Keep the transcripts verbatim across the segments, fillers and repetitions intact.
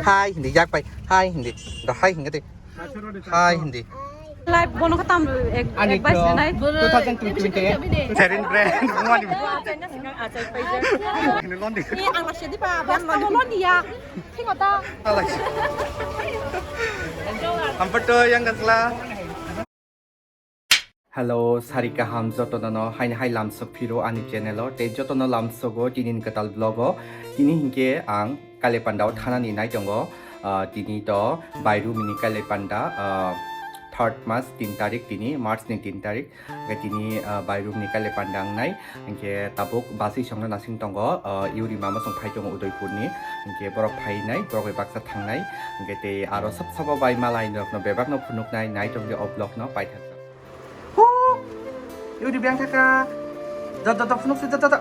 Hai hindi, yak pai. Hai hindi. Da hai hindi de. Hai hindi. Live bono khatam ek, ek bai sinai. Two thousand twenty. Serin brand. Ini londi. Ini ang masih di pa. Basta londi ya. Thingo ta. Amperto yang kan salah. Hello, sari kaham jotono no haini hai lamsok phiro ani channel o, tei jotono lamsogo tini ni kwtal vlog o. Tini hinkhe ang Kailai Panda o thanani nai tongo. Ah, tini to Bairumini Kailai Panda, ah, third March, tin tarik tini, March ni tin tarik. Hingke tini, ah, Bairumini Kailai Panda wngnai. Hingke tabuk bus isongno nasing tongo, ah, Yuri mama song phai tongo Udaipurni. Hingke borok phainai, borok bai baksa thangnai. Hingke tei aro sab sabo bai malai norokno bebakno phunuknai, nai tongdi o vlogno paithak. Hu! Yuri biyang thaka. Da, da, da, phunuk si, da, da, da.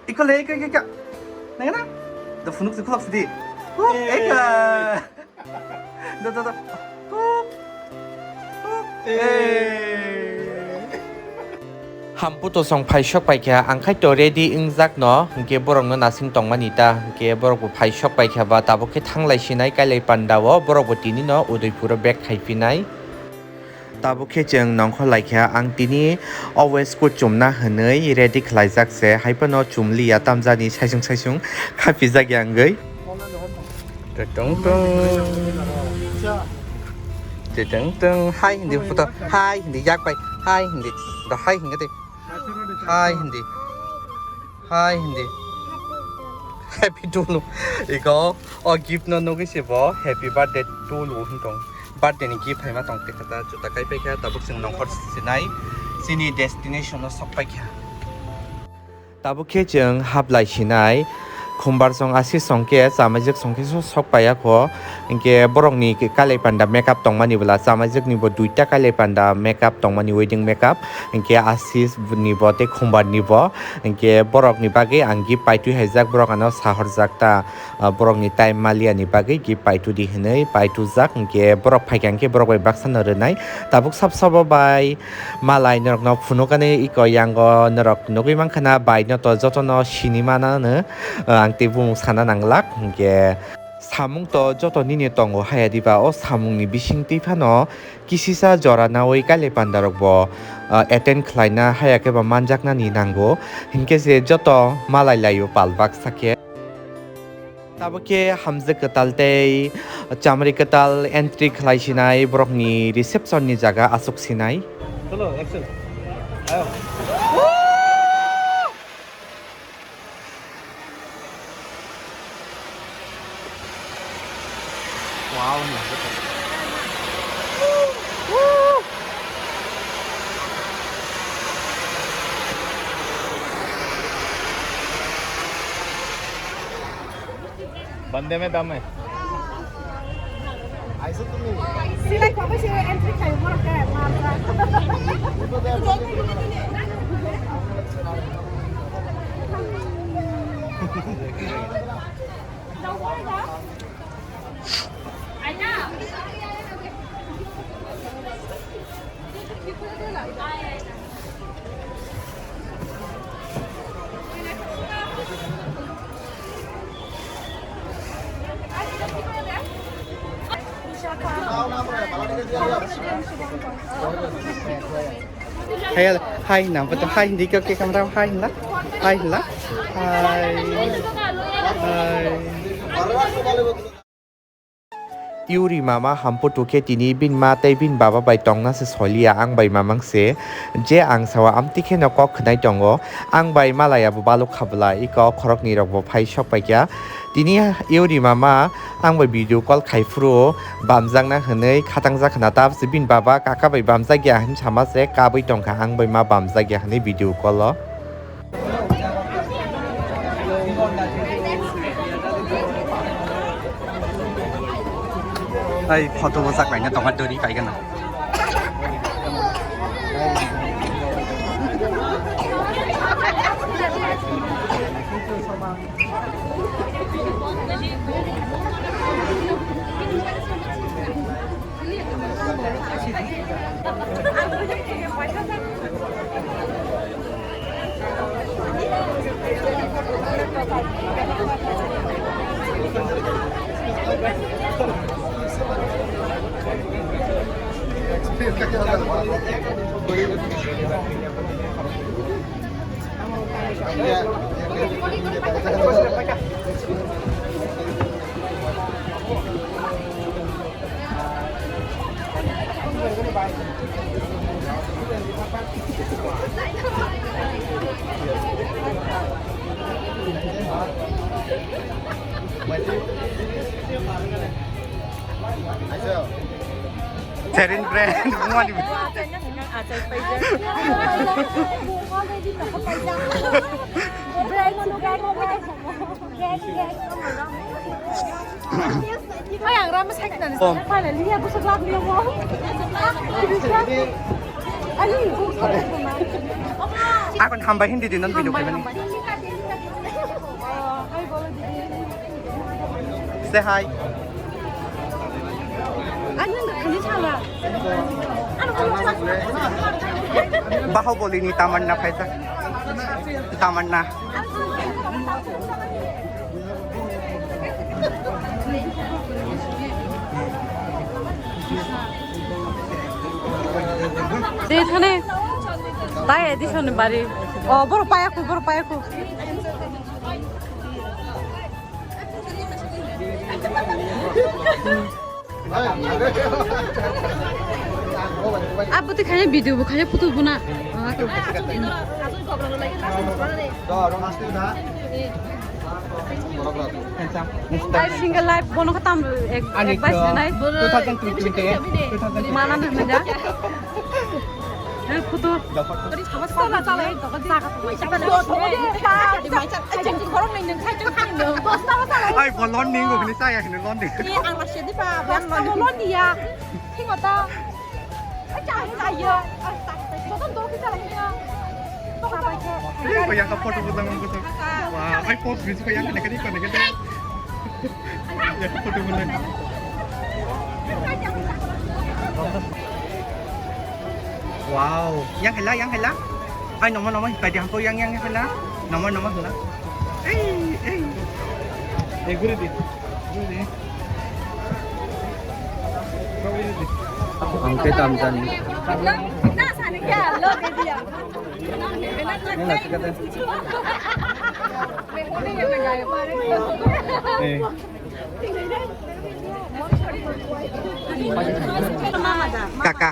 Iko le, iko, iko, iko. Nang na? Da phunuk si khulok sidi. Hu, iko. Da, da, da. Hu. Hu. Hamputo song phai sok paikha, ang khai to ready wngjak no, hingke borok no nasing tongmani ta, hingke borok bo phai sok paikha ba, tabuk khe thanglai sinai Kailai Panda o, borok bo tini no Udaipur o back khai phinai. Tabuk khe chwng nongkhor laikha, ang tini o waste khe chumna hwnwi ready khlaijak se, hai phano chumliya tamjani saisung saisung khapijak ya wngwi. Tong tong. Tong tong. Hai hindi puto. Hai hindi yak pai. Hai hindi. Da hai hindi te. Hai hindi. Hai hindi. Happy to no. Iko o gift no nugwi se bo happy birthday to no hwn tong. Birthday ni gift hai ma tong te kata juta kai pai kha tabuk chwng nongkhor sinai chini destination no sok pai kha. Tabuk khe chwng haplai sinai khumbar song asi song khe chamaijak song khe so sok pai ya kho. Hinkhe borokni Kailai Panda makeup tongmani bwla, chamaijwkni bo duita Kailai Panda makeup tongmani, wedding makeup. Hinkhe Asis ni bo tei Khumbar ni bo. Hinkhe borok ni bagwi ang gift paitwi haijak, borok ano sahorjak ta, ah, borok ni time maliya ni bagwi gift paitudi hinwi paitujak. Hinkhe borok phaikha hinkhe borok bai baksa no rwnai. Tabuk sab sabo bai malai norok no phunukani iko yango norok nugwi mankha na bai no to joto no sini mana no, ah, ang tei bumung sana nanglak. Hinkhe samung to joto nini tongo haya diba, o samung ni bising twi phano kisisa jora nawi Kailai Panda rok bo, ah, attend khlaina haya khe ba manjaknani nango, hinkhe je joto malai laio pal baksa khe. Tabuk khe hamjwk kwtal tei chamri kwtal entry khlai sinai borokni reception ni jaga aswk sinai. Chalo, action. Ayo. Wow, Bande mein dam hai. Silai ko bai se entry khai borok ke mar. Hai, hai, nang betul hai hindi kau ke kamera hai hinla, hai hinla, hai, hai. Yuri mama hamputu khe tini bini ma tei bini baba bai tongna se soliya, ang bai mamang se. Je ang sawa amtwi kheno kok khwnai tongo, ang bai malaya bo baluk kha bwla, iko khoroknwi rok bo phai sok paikha. Tini Yuri mama ang bai video call khai phuru bamjakna hwnwi khatangjak khna, tabse bini baba kaka bai bamjakya hwn sama se, kabui tongkha ang bai ma bamjakya hwnwi video call o. Ai, photo bo chak laina tongo, dori kai gana. Serin brand, bunga di. Ang rama sakit na. Finally, aku seglak dia mau. Ani, aku. Ako hambai hindi din ang video kailan. Say hi. Ano yung kani chala? Ano ko? Bahubali ni Tamanna phaisa. Tamanna. Dei thane. Tai edition ni bari. O, boro payaku, boro payaku. Abo tei khaina video bo khaina photo bo na. Ai single life bono khatam ek ek bai sinai. Two thousand twenty. Mana na na. Help photo. Ai, bo lon ning go, bini saya hino lon ning. Ang lasi di pa, lon ning ya. Tingota. Ai, chai, chai, ya. Ai, tak, tak. Bosan dol kita lagi ya. Tok, tok. Ini kau yang photo buat lang buat. Wah, ai photo ni suka yang kena kena kena kena. Yang photo buat lang. Wow, yang hela, yang hela. Ai, nomor, nomor, hipai di hampu yang, yang, yang hela. Nomor, nomor hela. Eh, eh. Eh, guri di. Guri di. Ang khe tam jani. Na sani kya? Lo de diya. Nang na sikate. Eh. Kaka.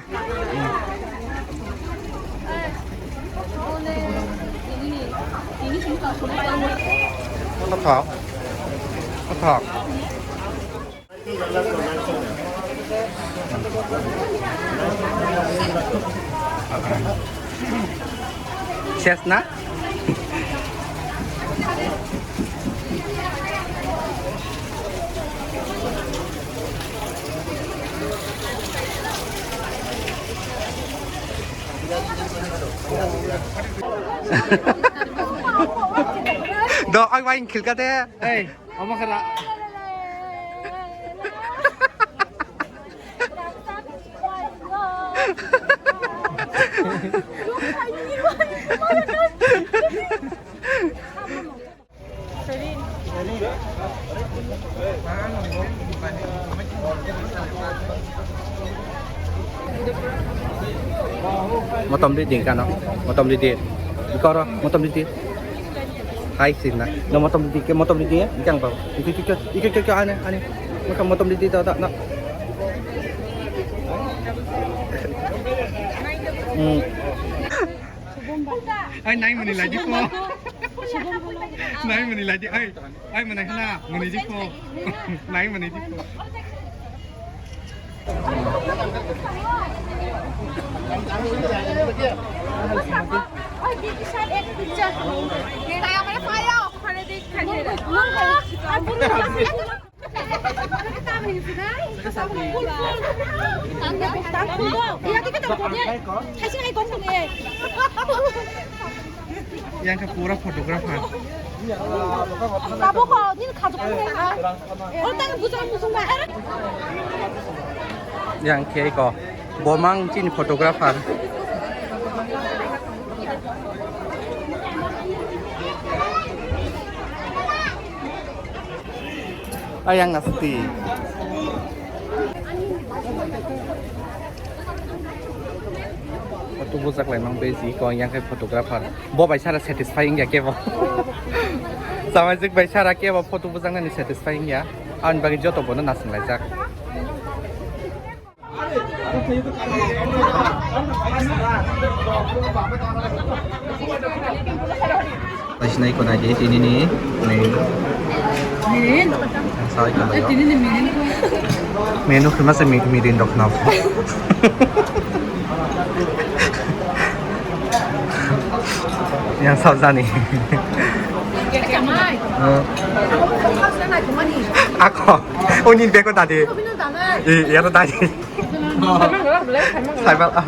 Kothok. Kothok. Ses na? Do, oi, wai, khilka de. Hey. Omo khe ra. Motom di ding kano, motom di di. Ikoro, motom di di. Hai sih na. No motom di ke motom di ke ikang bau. Ikut ikut ikut ikut ane ane. Motom motom di di da da na. Hmm. Ai nai mani lagi po. Nai mani lagi ai. Ai mana hana mani di po. Nai mani di po. Yang ke pura photographer. Tabuk kok, ini kajuk ini. Yang khe ko bomang chini photographer. Ayang nasti. Bujak lai mang beji ko yang khe photographer. Bo bai sara satisfying ya kebo. Samajik bai sara kebo photo bujak nani satisfying ya. Ang bagi joto bono nasing laijak. Sinai ko nai di tini ni menu. Mirin. Sai ko. Eh, tini ni mirin. Menu khima se mi-, mirin dok na. Yang sab jani. Ako, oni beko tadi. Iya to tadi. Saibal ah.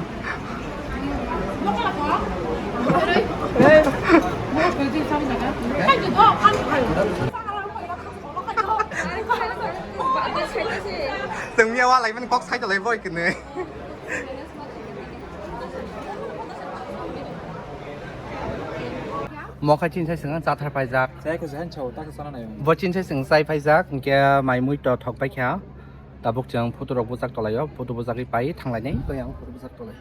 Tengmia wa lai mani kok sai to lai boi kene. Mokha chin sai swngang chathar paijak. Chai khe chai chao, ta khe sana nai. Bo chin sai swng chai paijak, hinkhe mai mui to thok paikha. Tabuk chwng photo rok bujak tolaio, photo bujagwi pai thanglainai. Koi ang photo bujak tolai.